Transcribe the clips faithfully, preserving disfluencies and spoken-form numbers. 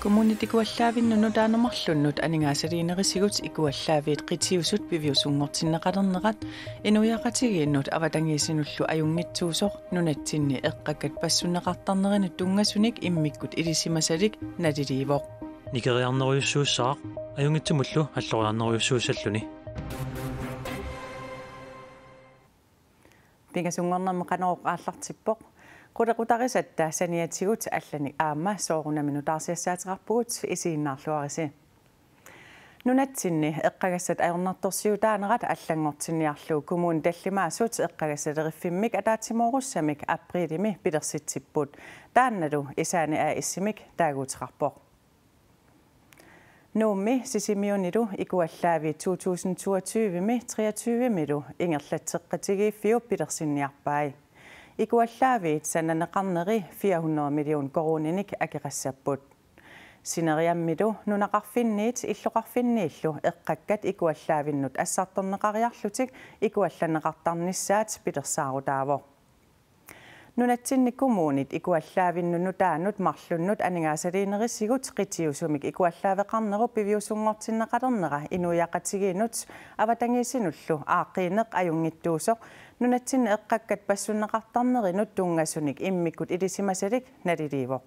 Kommunit ikuallaavinnut nutaanik marlunnut aningaasaliinerisigut ikuallaaviit qitiusut piviusunngortinneqalernerat inuiaqatigiinnut avatangiisinullu ajunngitsuusoq nunatsinni eqqakkat passunneqartarnerinut tunngasunik immikkut ilisimasalik naliliivoq. Nikeriarnerujussuussaaq, ajunngitsumullu alloriarnerujussuussalluni. Pingasunngornermi Qanorooq aallartippoq. Qulequtarisatta saniatigut allanik aamma soorunami nutaarsiassaateqarpugut, isiginnaarluarisi. Nunatsinni eqqagassat ajornartorsiutaanerat allanngortinniarlugu kommunit tallimaasut eqqagassaleriffimmi ataatsimoorussamik apriilimi pilersitsipput. Taannalu Esaani A/S-imik taaguuteqarpoq. Nuummi Sisimiunilu ikuallaaviit to tusind toogtyve-mi treogtyve-milu ingerlatseqatigiiffiup pilersinniarpai. Ikuallaaviit sananeqarneri fire hundrede million koruuninik akeqassapput. Sineriammilu nunaqarfinniit illoqarfinniillu eqqakkat ikuallaavinnut assartorneqariarlutik ikuallanneqartarnissaat pilersaarutaavoq. Nunatsinni kommunit ikuallaavinnut nutaanut marlunnut aningaasaliinerisigut qitiusumik ikuallaaveqarnerup piviusunngortinneqalernera inuiaqatigiinnut avatangiisinullu aaqqiineq ajunngitsuusoq nunatsinni eqqakkat passunneqartarnerinut tunngasunik immikkut ilisimasalik naliliivoq.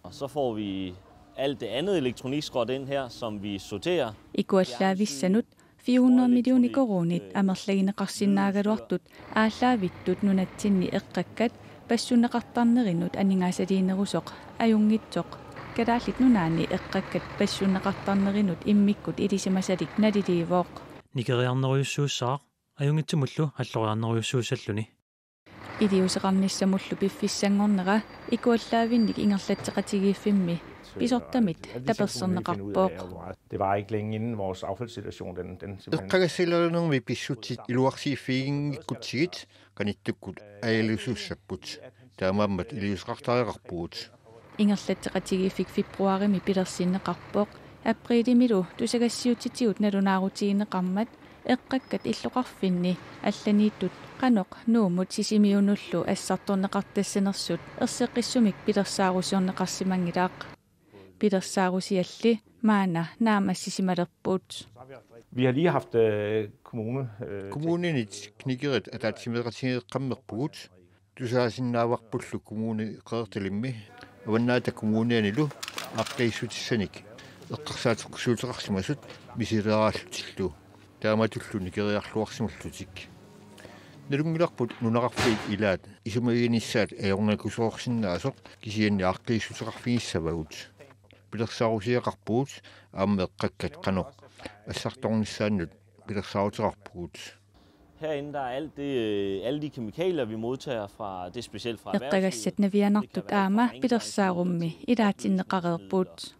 Og så får vi alt det andet elektronikskrot ind her, som vi sorterer. Ikuallaavissanut fire hundrede millioner koruunit amerlagineqarsinnaagaluartut aallaavittut nunatsinni eqqakkat passunneqartarnerinut aningaasaliinerusoq ajunngitsoq Kalaallit Nunaanni eqqakkat passunneqartarnerinut immikkut ilisimasalik naliliivoq. Nikeriarnerujussuussaaq, ajunngitsumullu alloriarnerujussuussalluni. Iliuuseqarnissamullu piffissanngornera ikuallaavinnik ingerlatseqatigiiffimmi pisortamit taperserneqarpoq. Det var ikke længe inden vores affaldssituation, den, den simpelthen... Eqqagassalerinermi pissutsit iluarsiiffiginngikkutsigit qanittukkut ajalusuussapput. Taamaammat iliuuseqartariaqarpugut. Ingerlatseqatigiiffik februarimi pilersinneqarpoq. Apriilimilu tusagassiuutitigut nalunaarutigineqarmat eqqakkat illoqarfinni allaniittut qanoq Nuummut Sisimiunullu assartorneqartassanersut erseqqissumik pilersaarusiorneqarsimanngilaq. Pilersaarusialli maanna naammassisimalerput. Vi har lige haft, øh, kommune, øh, Kommuninit Knikirit ataatsimeeqatigeeqqammerpugut. Tusaasinnaavarpullu Kommune Qeqertalimmi Avannaata Kommunianilu aaqqiissutissanik eqqarsaateqarsimasut misileraarlutillu. Taamatullu nikeriarluarsimallutik. Nalunngilarput nunaqarfiit ilaat isumaginissaat ajornakusoorsinnaasoq, kisianni aaqqiissuteqarfigissavagut. Pilersaarusiaqarpugut aamma eqqakkat qanoq assartornissaannut pilersaaruteqarpugut. Herinde der er alt det, øh, alle de kemikalier, vi modtager fra, det er specielt fra erhvervslivet. Eqqagassat navianartut aamma pilersaarummi ilaatinneqareerput.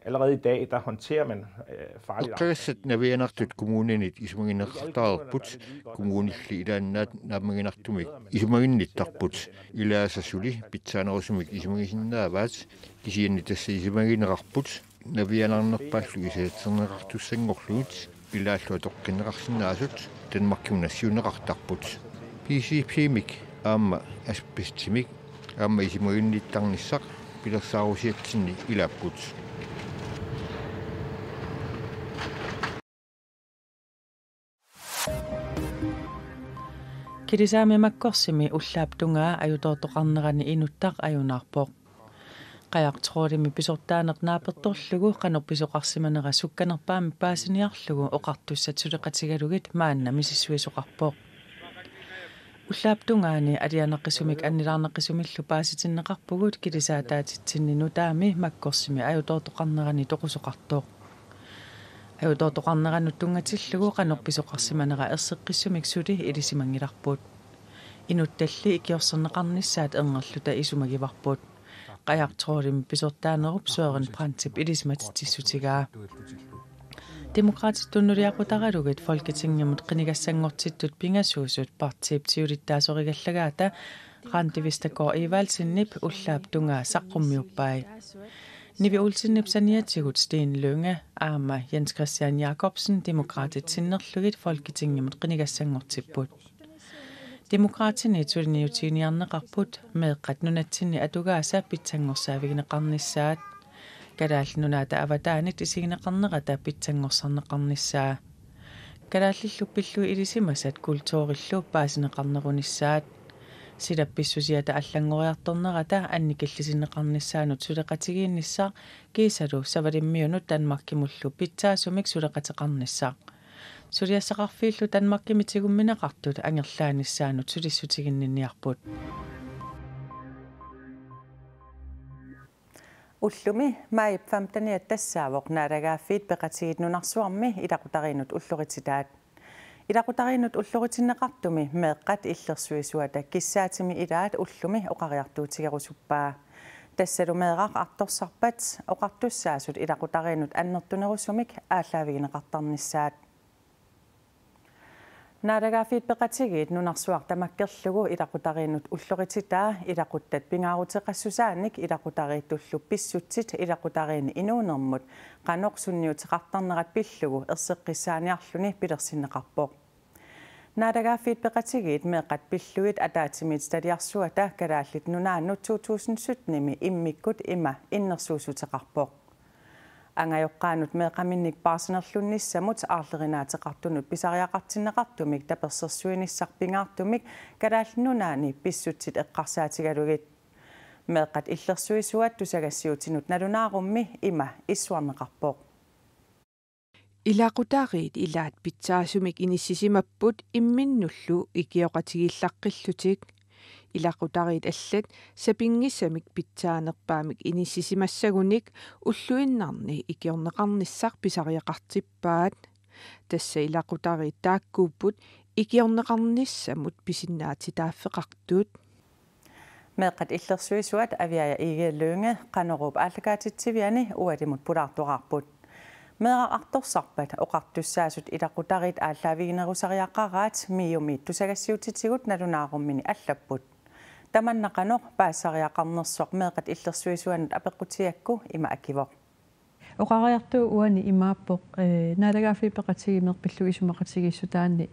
Allerede i dag, der håndterer man, øh, farligt affald. Eqqagassat navianartut kommuninit isumagineqartareerput, kommunilli ilaannaat naammaginartumik isumaginnittarput. Ilaasa suli pitsaanerusumik isumagisinnaavaat, kisianni tassa isumagineqarput navianarnerpaallu isaatserneqartussanngorlugit ilaallu atoqqinneqarsinnaasut Danmarkimut nassiunneqartarput. P C B-mik aamma asbestimik aamma isumaginnittarnissaq pilersaarusiatsinni ilaapput. Kilisaami Makkorsimi ullaap tungaa ajutoortoqarnerani inuttaq ajunaarpoq. Qajaq Trawlimi pisortaaneq naapertorlugu qanoq pisoqarsimanera sukkanerpaamik paasiniarlugu oqartussat suleqatigalugit maanna misissuisoqarpoq. Ullaap tungaani alianaqisumik annilaarnaqisumillu paasitinneqarpugut kilisaataatitsinni nutaami Makkorsimi ajutoortoqarnerani toqusoqartoq. Ajutoortoqarneranut tunngatillugu qanoq pisoqarsimanera erseqqissumik suli ilisimanngilarput. Inuttalli ikiorserneqarnissaat erngerluta isumagivarput. Qajaq Trawlimi pisortaanerup Søren Brandtip ilisimatitsissutigaa. Demokraatit tunuliaqutaralugit Folketingimut qinigassanngortittut pingasuusut partiip siulittaasorigallagaata Randi Vestergaard Evaldsenip ullaap tungaa saqqummiuppai. Nivi Olsenip saniatigut Steen Lynge aamma Jens Christian Jakobsen Demokraatit sinnerlugit Folketingimut qinigassanngortipput. Demokraatinit suliniutiginiarneqarput meeqqat nunatsinni atugaasa pitsanngorsaavigineqarnissaat. Kalaallit Nunaata avataanit isigineqarnerata pitsanngorsarneqarnissaa. Kalaallillu pillugit ilisimasat kulturillu paasineqarnerunissaat. Silap pissusiata allanngoriartornerata annikillisinneqarnissaanut suleqatigiinnissaq kiisalu savalimmiunut Danmarkimullu pitsaasumik suleqateqarnissaq. Suliassaqarfiillu Danmarkimi tigummineqartut angerlaanissaanut sulissutiginninniarput. Ullumi maajip femteniat tassaavoq Naalagaaffiit Peqatigiit nunarsuarmi ilaqutariinnut ullorititaat. Ilaqutariinnut ulloritinneqartumi meeqqat illersuisuata kissaatimi ilaat ullumi oqariartuutigerusuppaa. Tassalu meeraq artorsarpat oqartussaasut ilaqutariinnut annertunerusumik aallaavigineqartarnissaat. Naalagaaffiit Peqatigiit nunarsuaq tamakkerlugu ilaqutariinnut ullorititaa ilaquttat pingaaruteqassusaannik ilaqutariittullu pissutsit ilaqutariinni inuunermut qanoq sunniuteqartarnerat pillugu erseqqissaaniarluni pilersinneqarpoq. Naalagaaffiit Peqatigiit meeqqat pillugit ataatsimiititaliarsuata Kalaallit Nunaannut to tusind syttenimi immikkut ima innersuussuteqarpoq. Angajoqqaanut meeqqaminnik paarsinerlunnissamut aarlerinaateqartunut pisariaqartinneqartumik tapersersuinissaq pingaartumik Kalaallit Nunaanni pissutsit eqqarsaatigalugit. Meeqqat illersuisuat tusagassiuutinut nalunaarummi ima issuarneqarpoq. Ilaqutariit ilaat pitsaasumik inissisimapput imminnullu ikioqatigiillaqqillutik. Ilaqutariit allat sapinngisamik pitsaanerpaamik inissisimassagunik ulluinnarni ikiorneqarnissaq pisariaqartippaat. Tassa ilaqutariit taakkuupput ikiorneqarnissamut pisinnaatitaaffeqartut. Meeqqat illersuisuat Aviaja Egede Lynge Qanoruup aallakaatitsiviani ualimut pulaartoraarput. Meeraq artorsarpat oqartussaasut ilaqutariit aallaaviginerusariaqaraat MIO-miit tusagassiuutitigut nalunaarummini allapput. Tamanna qanoq paasisariaqarnersoq meeqqat illersuisuannut apeqqutigigakku ima akivoq. Oqariartuuvoq uani imaappoq, eh, Naalagaaffiit Peqatigiit meeqqat pillugit isumaqatigiissutaanni,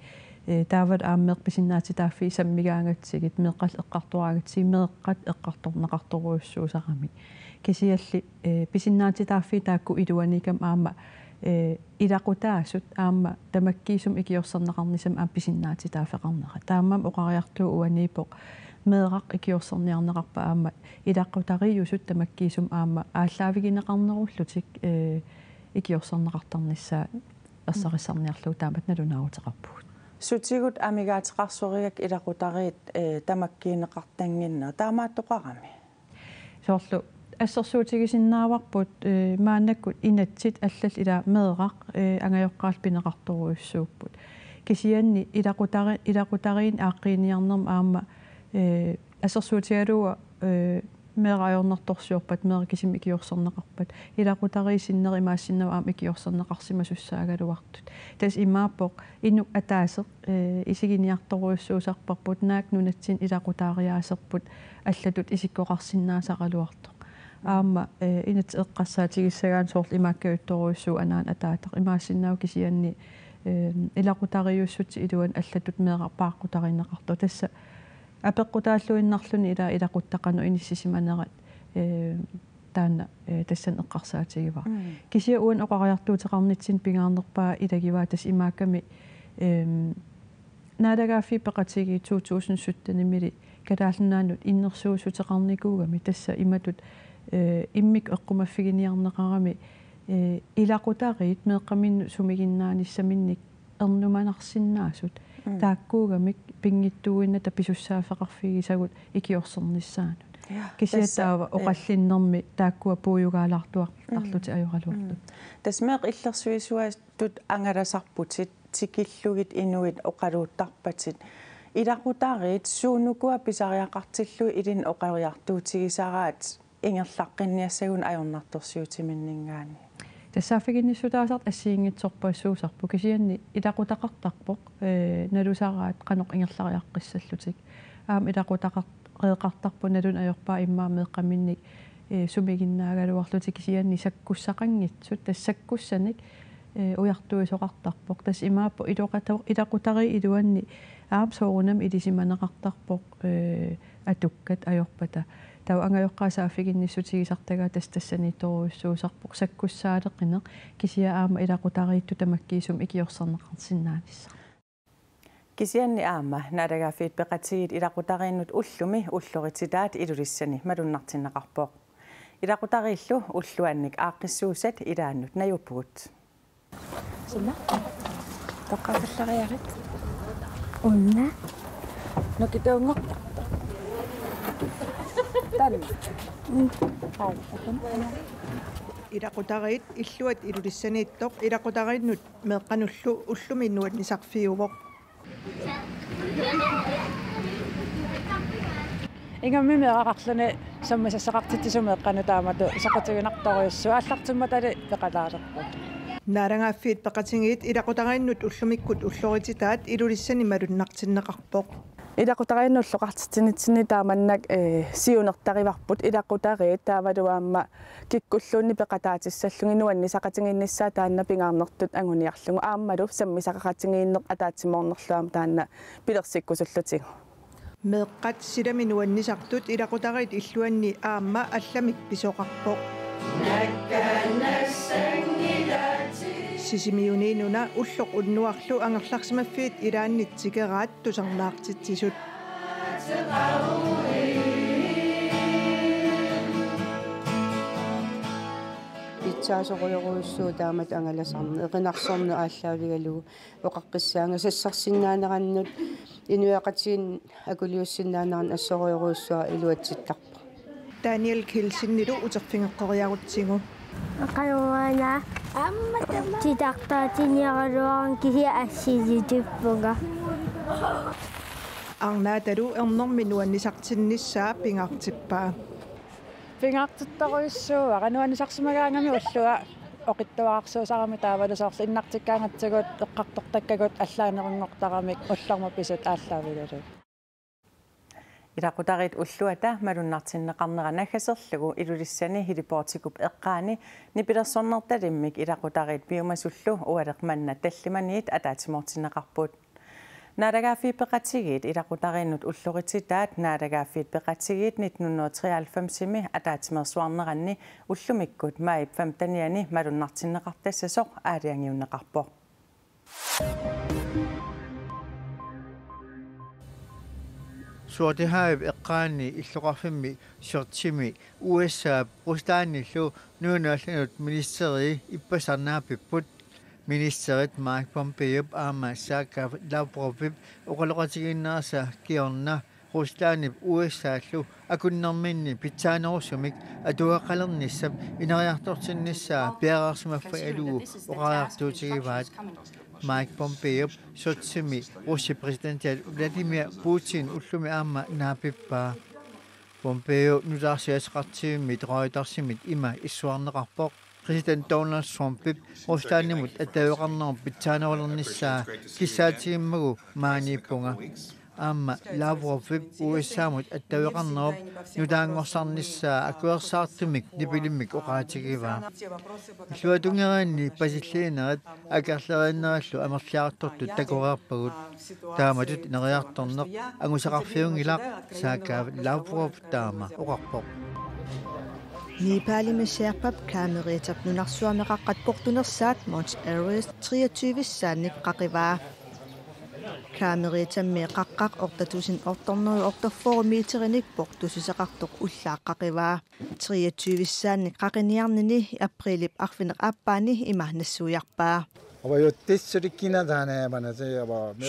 eh, taavalu aamma meeqqat pisinnaatitaaffii sammigaangatsigit, meeqqat eqqartoraangatsigit, meeqqat eqqartorneqartorujussuusaramik. Kisianni, eh, pisinnaatitaaffii taakku iluaniikkami aamma, eh, ilaqutaasut aamma tamakkiisumik ikiorserneqarnissamik aamma pisinnaatitaaffeqarnerat. Taamaammat oqariartuuvoq uaniippoq meeraq ikiorserniarneqarpat aamma ilaqutariiusut tamakkiisumik aamma aallaavigineqarnerullutik, eh, ikiorserneqartarnissaat ersarissarniarlugu taamatut nalunaaruteqarpugut. Sutigut amigaateqarsorigakku ilaqutariit, eh, tamakkiineqartannginnerat taamaattoqarami. Soorlu assersuutigisinnaavarput, eh, maannakkut inatsit allallu ilaa meeraq, eh, angajoqqaallu pineqartorujussuupput. Kisianni ilaqutari-, ilaqutariinni aaqqiiniarnermi aamma, eh, assersuutigalugu, eh, meeraq ajornartorsiorpat, meeraq kisimik ikiorserneqarpat, ilaqutariit sinneri imaassinnaavoq aamma ikiorserneqarsimasussaagaluartut. Tassa imaappoq inuk ataaseq, eh, isiginiartorujussuusarparput, naak nunatsinni ilaqutaariaaserput allatut isikkoqarsinnaasaraluartoq. Aamma, eh, inatsit eqqarsaatigissagaanni soorlu imaakkajuttorujussuuvoq anaana ataataq. Imaassinnaavoq kisianni, eh, ilaqutariiussutsip iluani allatut meeraq paaqqutarineqartoq. Tassa apeqqutaalluinnarluni ilaa ilaquttat qanoq inissisimanerat, eh, taanna, eh, tassani eqqarsaatigivara. Mm. Kisianni uani oqariartuuteqarnitsinni pingaarnerpaaq ilagivaat tassa imaakkami, ehm, Naalagaaffiit Peqatigiit to tusind syttenimili Kalaallit Nunaannut innersuussuteqarnikuugami tassa imatut, eh, immikkut eqqumaffigineqarami, eh, ilaqutariit meeqqaminnut sumiginnaanissaminnik ernumanarsinnaasut. Mm. Taakkuugamik pinngitsuuinnata pisussaaffeqarfigisagut ikiorsernissaannut. Ja, kisianni tassa, taava, eh, oqallinnermi taakkua puiugaalaartuartarlutik, mm, ajoraluartut. Mm. Tassa meeqqat illersuisuatut angalasarputit tikillugit inuit oqaluuttarpatit. Ilaqutariit suunukua pisariaqartillugit ilinnut oqariartuutigisaraat ingerlaqqinniassagunik ajornartorsiutiminninngaanniit. Tassa saaffiginnissutaasartut assigiinngitsorpassuusarput kisianni ilaqutaqartarpoq, eh, nalusaraat qanoq ingerlariaqqissallutik. Aamma ilaqutaqar-, -reqartarpoq naluneq ajorpaa immaqa meeqqaminnik, eh, sumiginnaagaluarlutik kisianni sakkussaqanngitsut, tassa sakkussanik, eh, ujartuisoqartarpoq. Tassa imaappoq iloqata-, ilaqutariit iluanni aamma soorunami ilisimaneqartarpoq, eh, atukkat ajorpata. Taava angajoqqaat saaffiginnissutigisartagaat tassa tassaniittorujussuusarpoq sakkussaaleqineq kisianni aamma ilaqutariittut tamakkiisumik ikiorserneqarsinnaanissaq. Kisianni aamma Naalagaaffiit Peqatigiit ilaqutariinnut ullumi ullorititaat Ilulissani malunnartinneqarpoq. Ilaqutariillu ulluannik aaqqissuussat ilaannut najuppugut. Suna? Toqqaafallariarit. Una. Nukituunngorpa. Taanna. Hai. Ilaqutariit illuat Ilulissaniittoq ilaqutariinnut meeqqanullu ullumi nuannisarfiuvoq. Ingammik meeraqarluni sammisassaqartitsisut meeqqanut taamatut soqutiginartorujussuuvoq, aallartimmatali peqataalerpoq. Naalagaaffiit Peqatigiit ilaqutariinnut ullumikkut ullorititaat Ilulissani malunnartinneqarpoq. Ilaqutariinnut ulloqartitsinitsinni taamannak, eh, siunertarivarput ilaqutariit taavalu aamma kikkulluunniit peqataatissallugit nuannisaqatigiinnissaat taanna pingaarnertut anguniarlugu aammalu sammisaqaqatigiinneq ataatsimoornerlu aamma taanna pilersikkusullutigu. Meeqqat silami nuannisartut ilaqutariit illuanni aamma allamik pisoqarpoq. Sisimiuni-una ulloq unnuarlu angerlarsimaffiit ilaannit tikeraat tusarnaartitsisut. Pitsaasorujorujussuuvoq taamatut angalasarneq, eqinarsorneq aallaavigalugu oqaqqissaanga sassarsinnaanerannut inuiaqatigiinni akuliussinnaanerannut assorujorujussuaq iluatsittarpoq. Daniel Kielsenillu uterfigeqqeriarutsigu. Qanuana titartaatiniaraluarama kisianni assiliivippunga. Arnaatalu ernermi nuannisartinnissaa pingaartippaa. Pingaartittorujussuuara nuannisarsimagaangami ullua oqitsuararsuusarami taavalu soorlu innartikkaangatsigut eqqartortakkagut allaanerunngortaramik ullormut pisut aallaavigalugit. Ilaqutariit ulluata malunnartinneqarnera naggaserlugu Ilulissani heliportikup eqqaani nipilersornertalimmik ilaqutariit piumasullu ualeq manna tallimaniit ataatsimoortinneqarput. Naalagaaffiit Peqatigiit ilaqutariinnut ullorititaat Naalagaaffiit Peqatigiit nitten hundrede og treoghalvfems-imi ataatsimeersuarneranni ullumikkut maajip femtenianni malunnartinneqartassasoq aalajangiunneqarpoq. Sortehavip eqqaani illoqarfimmi Sotsimi U S A-p Ruslandillu nunanut allanut ministerii ippassaq naapipput. Ministerit Mike Pompeop aamma Sergei Lavrovip oqaloqatigiinnerisa kingorna Ruslandip U S A-llu akunnerminni pitsaanerusumik atuaqqalernissap ineriartortinnissaa piareersimaffeqarlugu oqariartuutigivaat. Mike Pompeop Sotsimi Russiap præsidentiat Vladimir Putin ullumi aamma naapippaa. Pompeo nutaarsiassaqartivimmit Reutersimit ima issuarneqarpoq: Præsident Donald Trumpip Ruslandimut attaveqarnerup pitsaanerulernissaa kissaatigimmagu maaniippunga. Aamma Lavrovip U S A-mut attaveqarnerup nutaanngorsarnissaa akuersaartumik nipilimmik oqaatigivaa. Illuatungeriinni pasilliinerit akerleriinnerillu amerliartortut takoreerpagut. Taamatut ineriartorneq angusaqarfiunngilaq, Sergei Lavrov taama oqarpoq. Nepalimi Sherpap Kaameriitap nunarsuarmi qaqqat portunersaat Mount Everest treogtyvissaannik qaqivaa. Kaameriitammi qaqqaq otte tusind otte hundrede og otteogfyrre meterinik portussisaqartoq ullaaq qaqivaa. Treogtyvissaannik qaqiniarnini apriilip arfineq-aappaani ima nassuiarpaa.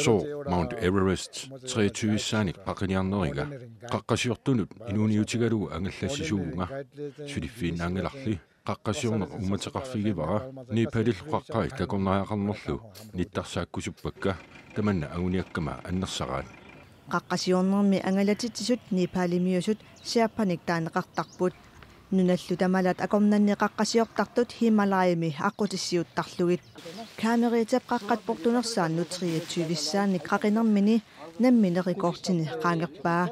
Sooq Mount Everest treogtyvissaannik qaqiniarneriga? Qaqqasiortunut inuuniutigalugu angallassisuuvunga. Suliffiinnaanngilarli. Qaqqasiorneq uummateqarfigivara. Nepalillu qaqqai takornariaqarnerlu nittarsaakkusuppakka. Tamanna anguniakkama annersaraat. Qaqqasiornermi angalatitsisut Nepalimiusut Sherpanik taaneqartarput. Nunallu tamalaat akornanni qaqqasiortartut Himalayami aqqutissiuuttarlugit. Kaameriitap qaqqat portunersaannut treogtyvissaannik qaqinermini nammineq rekordini qaangerpaa.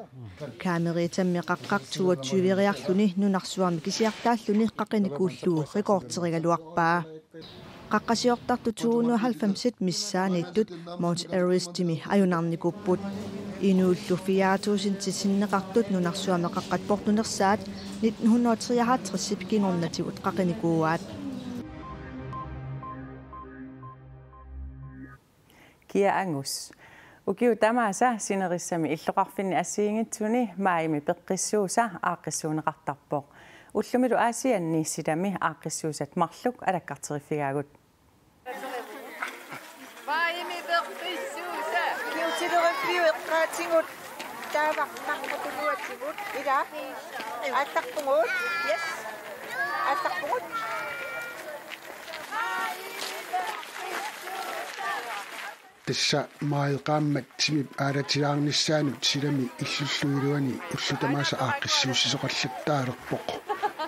Kaameriitammi qaqqaq toogtyveriarluni nunarsuarmi kisiartaalluni qaqinikuullugu rekordereeraluarpaa. Qaqqasiortartut to hundrede og halvfemsit missaanniittut Mount Everestimi ajunarnikuupput. Inuullu fire tusind sinneqartut nunarsuarmi qaqqat portunersaat nitten hundrede og treoghalvtreds kingornatigut qaqinikuuaat. Kia Angus. Ukiut tamaasa sinerissami illoqarfinni assigiinngitsuni maajimi peqqissuusa aaqqissuunneqartarpoq. Ullumilu Aasianni silami aaqqissuussat marluk alakkarteriffigaagut. Maajimi peqqissuusa. Kiutileriffiu eqqaatigut taava qaqqatuluatigut ila. Aattarpugut. Yes. Aattarpugut. Tassa maajip qaammat timip aalatilaarnissaanut silami illullu iluani ullut tamaasa aaqqissuussisoqallattaalerpoq.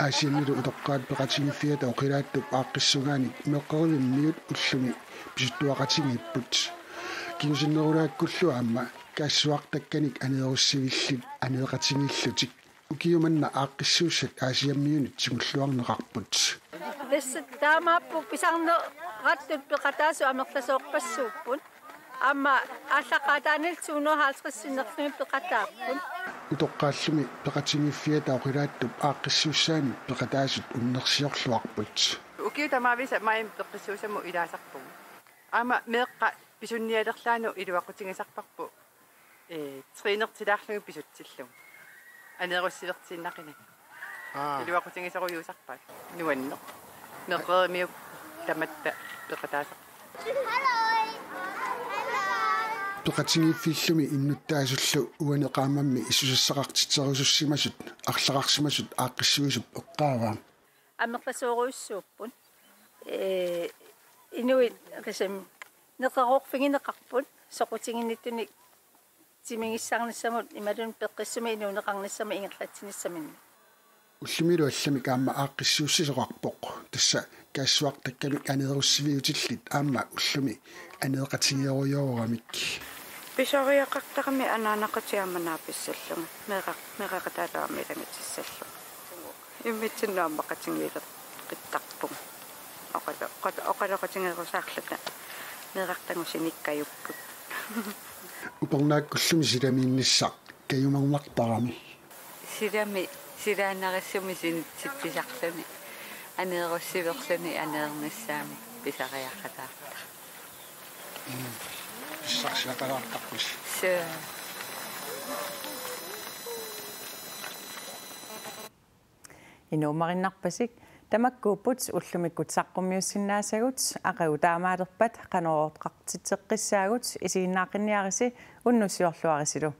Aasiannilu utoqqaat peqatigiiffiata oqilaattup aaqqissugaanit meeqqerivimmiut ullumi pisuttuaqatigiipput. Kingusinnerulaakkullu aamma kaassuartakkanik aneerussivillit aneeqatigiillutik. Ukiumanna aaqqissuussat Aasiammiunut tigulluarneqarput. Tassa taamaappoq pisarnerattut peqataasut amerlasoorpassuupput. Aamma aallaqqaataaniilli to hundrede og halvtreds sinnerlugit peqataapput. Utoqqaallumi peqatigiiffiata oqilaattup aaqqissuussaanut peqataasut unnersiorluarput. Ukiut tamaavisa maajimi peqqissuusamut ilaasarpugut. Aamma meeqqat pisunnialerlaannut iluaqutigisarparput. Ee, trænertilaarlugit pisutsillugu. Aneerussivertiinnaqinak. Aa. Iluaqutigisorujussuusarpaat. Nuanneq. Meeqqerivimmiut tamatta peqataasarput. Peqatigiiffillumi innuttaasullu uani qaammammi isusassaqartitserusussimasut arlaqarsimasut aaqqissuisup eqqaavaa. Amerlasoorujussuupput. Ee, inuit qisam neqeroorfigineqarput soqutiginnittunik timigissarnissamut imaluunniit peqqissumik inuuneqarnissamut ingerlatsinissaminnik. Ullumilu allamik aamma aaqqissuussisoqarpoq. Tassa kaassuartakkamik aneerussiviutillit aamma ullumi aneeqatigeerujooramik. Pisariaqartarami anaanaqatigiit aamma naapissallunga. Meeraq-, meeraqataalu aamma ilanngutissallugu. Immitsinnut aamma qatigiileqqittarpunga. Oqalo-, oqalo-, oqaloqatigerusaarluta meerartagut sinikkajupput. Upernaakkullu silamiinnissaq kajumarnartarami. Silami, silaannarissumik sinitsitsisarluni. Aneerussiverluni aneernissaanut pisariaqalaartarami. Mm. Pissarsiaqalaartarpusi. Suu. Inuummarinnarpasik, tamakkuupput ullumikkut saqqummiussinnaasagut. Aqagu taamaalerpat Qanorooqartitseqqissaagut, isiginnaaqqinniarisi, unnussiorluarisilu.